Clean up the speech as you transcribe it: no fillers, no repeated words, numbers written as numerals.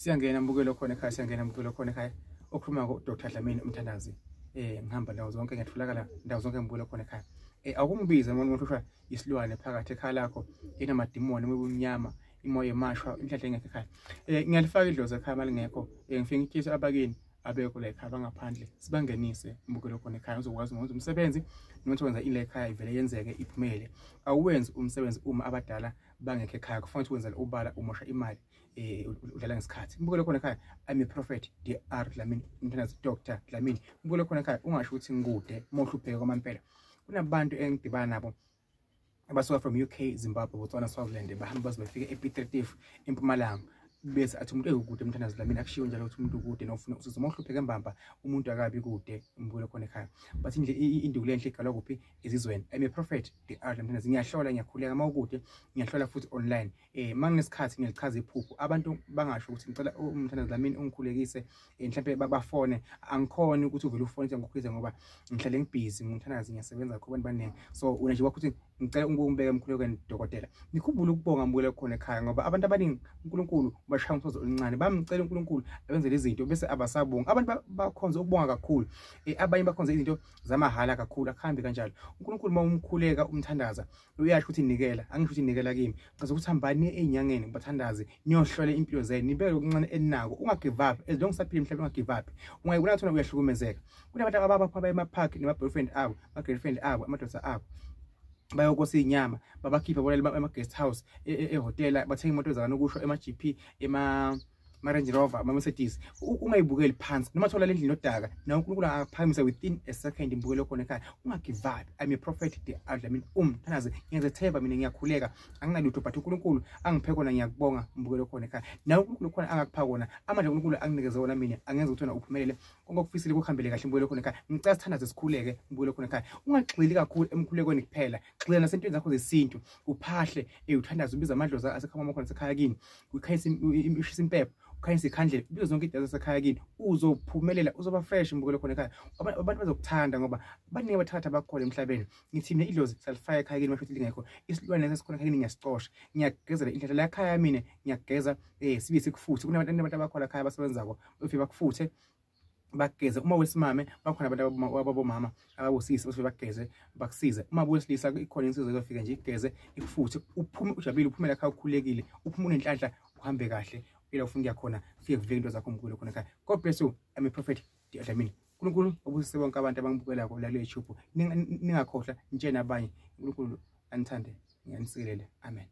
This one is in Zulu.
Siyangena mbukelo khona ekhaya, siyangena mbukelo khona ekhaya. Okhuluma ngo Dr Dlamini umthandazi. Ngihamba ndawo zonke, ngiyatholakala ndawo zonke mbukelo khona ekhaya. Akumbize umuntu uhlushwa isilwane phakathi ekhaya lakho, enamadimoni, ubumnyama, imoya emashwa, inhlanhla engekho ekhaya. Ngiyalifaka idlozi ekhaya malingekho. Ngifike ngitshise abakini abekho la ekhaya bangaphandle, sibangenise mbukelo khona ekhaya, uzokwazi ukwenza umsebenzi noma wenza ile ekhaya ivele yenzeke iphumele. Awuwenzi umsebenzi uma abadala bangekho ekhaya, kufanele ukuthi wenzele ubala umosha imali, udlala ngesikhathi. Mbukelo khona ekhaya, I'm a prophet Dr Dlamini umthandazi, Dr Dlamini. Mbukelo khona ekhaya, ungasho ukuthi ngikude uma uhlupheke kwamampela. Kunabantu engidibana nabo abasuka from UK, Zimbabwe, Botswana, Swaziland, bahamba baze bafike ePiet Retief eMpumalanga, bese athi umuntu ekude umthandazi Dlamini. Akushiwo njalo ukuthi umuntu ukude nofuna usizo. Uma uhlupheke mbamba, umuntu akabi kude mbukelo khona ekhaya. Bathi nje induku lenhle igalwa kuphi? Ezizweni. I'm a prophet Dr Dlamini, ngiyahlola, ngiyakhuleka uma ukude, ngiyahlola futhi online. Manginesikhathi ngiyalichaza iphupho. Abantu bangasho ukuthi ngicela umthandazi Dlamini ungikhulekise, mhlambe bafone. Angikhoni ukuthi uvele ufone ukuthi ngikukhulekise ngoba ngihlale ngibhizi, ngumthandazi, ngiyasebenza kakhulu, abantu baningi. So wena nje wakho ukuthi ngicela ungibeke emkhulekweni dokotela. Nikhumbule ukubonga mbukelo khona ekhaya, ngoba abantu abaningi uNkulunkulu bashaya umsozo oluncane, bamcela uNkulunkulu abenzele izinto bese abasabonga. Abantu bakhonza ukubonga kakhulu, abanye bakhonza izinto zamahhala kakhulu. Akuhambi kanjalo. uNkulunkulu uma umkhuleka umthandaza uyasho ukuthi nikela, angisho ukuthi nikela kimi, ngaze ukuthi hambani ezinyangeni kubathandazi niyohlola impilo zenu, nibeke okuncane eninako, ungagive up as long usaphila emhlabeni, ungagive up. Ungayibona ukuthi uyahlukumezeka. Kunabantu abaphuma ema-park nema-boyfriend abo, ama-girlfriend abo, amadoda abo, bayokosa inyama, babakhipha bona ema-guest house, ehhotela, bathenga imoto zakanokusho, ema-GP, ema-Range Rover, ama-Mercedes. Ungayibukeli phansi noma thola lendlini yodaka, nawe uNkulunkulu angakuphakamisa within a second. Mbukelo khona ekhaya, ungagive up. I'm a prophet Dr Dlamini umthandazi, ngiyazethemba mina, ngiyakhuleka, anginalutho but uNkulunkulu angiphe kona, ngiyakubonga mbukelo khona ekhaya. Nawe uNkulunkulu khona angakupha kona, amandla uNkulunkulu anginikeze wona mina angenza ukuthi wena uphumelele, konke okufisile kuhambele kahle mbukelo khona ekhaya. Ngicela sithandaze, sikhuleke mbukelo khona ekhaya. Ungagxili kakhulu emkhulekweni kuphela, gxila nasentweni zakho zesintu, uphahle, uthandaze, ubize amadlozi asekhaya khona sekhaya kini, ukhanyise, ushise impepho, ukhanyise ikhandlela, ubize zonke izinto zasekhaya kini, uzophumelela, uzoba fresh mbukelo khona ekhaya. Abantu bazokuthanda ngoba baningi abathatha abakhona emhlabeni. Ngithi mina idlozi salifaka ekhaya kini, masho ukuthi lingekho isilwane sesikhona ekhaya kini, ngiyasicosha, ngiyagezela inhlanhla la ekhaya mina, ngiyageza, sibe sikufuthe. Kunabantu abantu abakhona ekhaya abasebenzako, bafike bakufuthe, bakugeze. Uma wesimame bakhona abantu ababomama, ababosisi, bafike bakugeze, bakusize. Uma wesilisa ikhona insizwa ezofika nje igeze, ikufuthe, uphume ujabulile, uphumele ekhaya ukhululekile, uphume unenhlanhla, uhambe kahle ila ufuna ukuya khona, ufike kuvike into zakho mbukelo khona ekhaya. God bless you. I'm a prophet Dlamini. uNkulunkulu obusise bonke abantu abangibukelako la kule YouTube. Ningakhohlwa nitshene abanye. uNkulunkulu anithande, ngiyanisikelele. Amen.